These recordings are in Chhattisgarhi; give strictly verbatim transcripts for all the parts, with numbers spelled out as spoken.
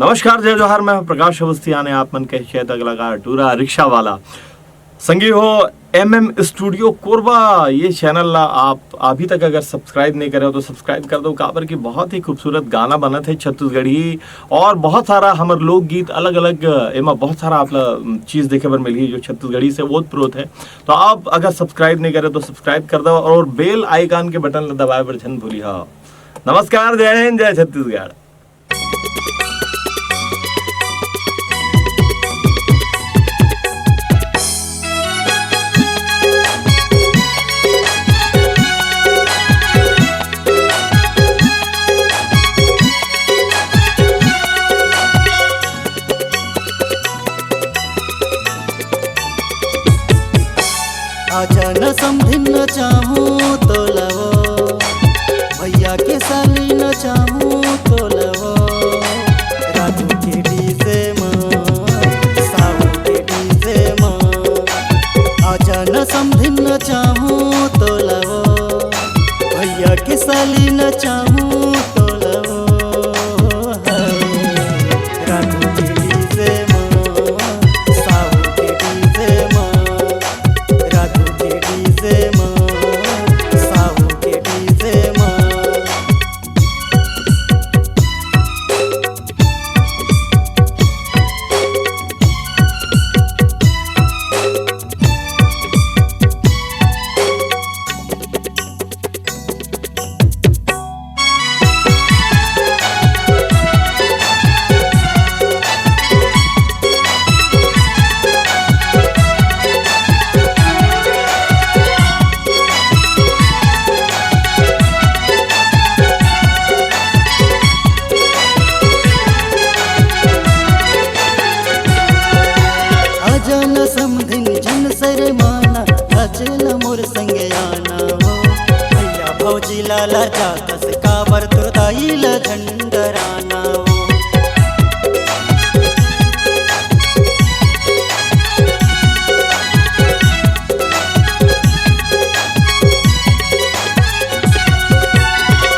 नमस्कार, जय जोहार, मैं हूं प्रकाश अवस्थी। आने आप मन के शेर अगला कार टूरा रिक्शा वाला। संगी हो, एमएम स्टूडियो कोरबा, ये चैनल ला आप अभी तक अगर सब्सक्राइब नहीं करे हो तो सब्सक्राइब कर दो, काबर की बहुत ही खूबसूरत गाना बनत है छत्तीसगढ़ी, और बहुत सारा हमर लोकगीत अलग-अलग, एमा बहुत सारा आप ला चीज देखे बर मिलही जो छत्तीसगढ़ी से ओत प्रोत है। तो आप अगर सब्सक्राइब नहीं करे तो सब्सक्राइब कर दो और बेल आइकन के बटन ला दबाए बर झन भूलिहा। नमस्कार, जय हिंद, जय छत्तीसगढ़। आजा न समधिन नचाहूं तोला वो, भैया के साली नचाहूं तोला वो, राजू के डीजे मा, साहू के डीजे मा। आजा न समधिन नचाहूं तोला वो, भैया के साली नचाहूं तोला वो। राजू के डीजे मा, साहू के डीजे मा, राजू के डीजे मा, साहू के डीजे मा। आजा न समधिन झन शर्माना, नाचेला मोर संगे आना हो। भैया भौजी ला लजातस, काबर तोर दाई ला झन डराना हो।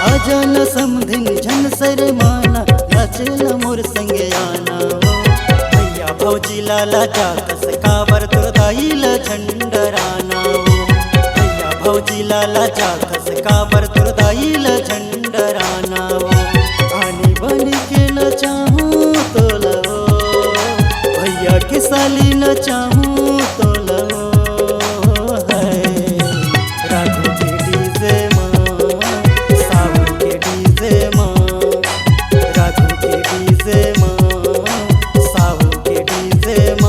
आजा न समधिन झन शर्माना, नाचेला मोर संगे आना हो। भैया भौजी ला लजातस, काबर तोर दाई ला झन डराना हो। भैया भौजी ला लजातस, काबर तोर दाई ला झन डराना हो। आनी बनी के नचाहूं तोला वो, भैया के साली नचाहूं तोला वो। है राजू के डीजे मा, साहू के डीजे मा, राजू के डीजे मा, साहू के डीजे मा।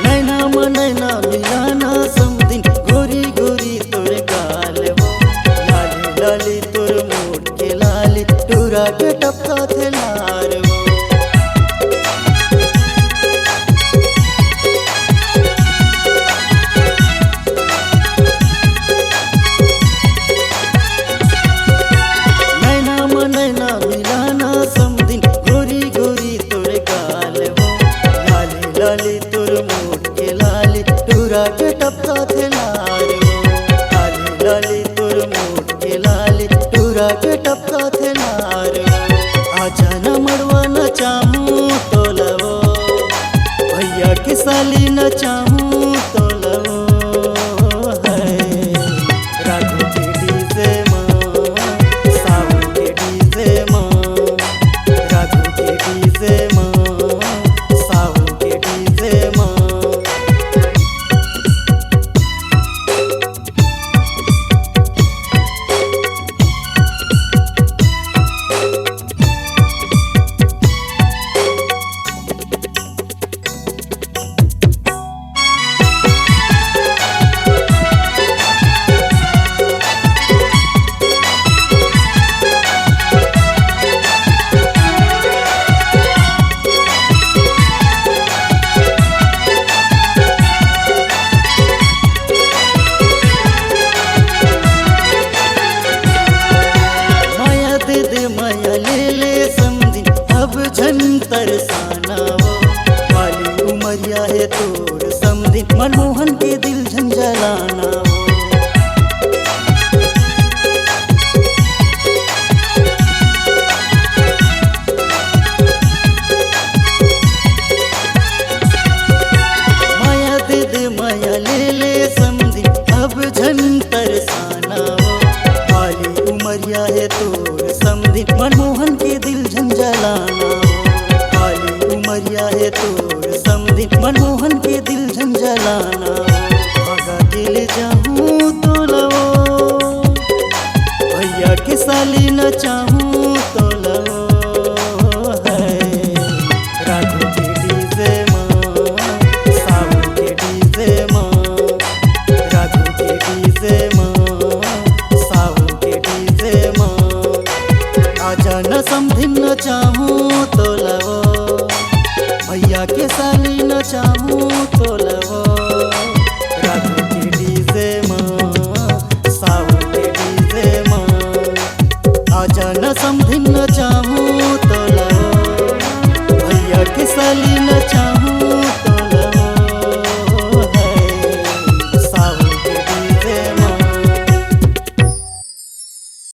नैना म नैना मिलाना समधिन, गोरी गोरी तोर गाल वो, लाली लाली तोर मोट के लाली, टूरा के टपका थे लार वो। नैना म नैना मिलाना समधिन, गोरी गोरी तोर गाल वो, लाली लाली तोर मोट के लाली, टूरा के टपका थे लार वो। लाली लाली तोर मोट के लाली, टूरा के टपका थे लार वो। आजा न मड़वा नचाहूं तोला वो, भैया के साली नचाहूं तोला वो। है राजू के डीजे मा, साहू के डीजे मा, राजू के डीजे मा, साहू के डीजे मा। मोहन के दिल झन जलाना, खाली उमरिया हे तोर समधिन। मनमोहन के दिल झन जलाना, भागा के ले जाहूँ तोला वो, भैया के साली नचाहूँ तोला वो। है राघव के डीजे मा, सावन के डीजे मा, राघव के डीजे मा, सावन के डीजे मा, आजा न समधिन नचाहूँ तोला वो, भैया के साली नचाहूँ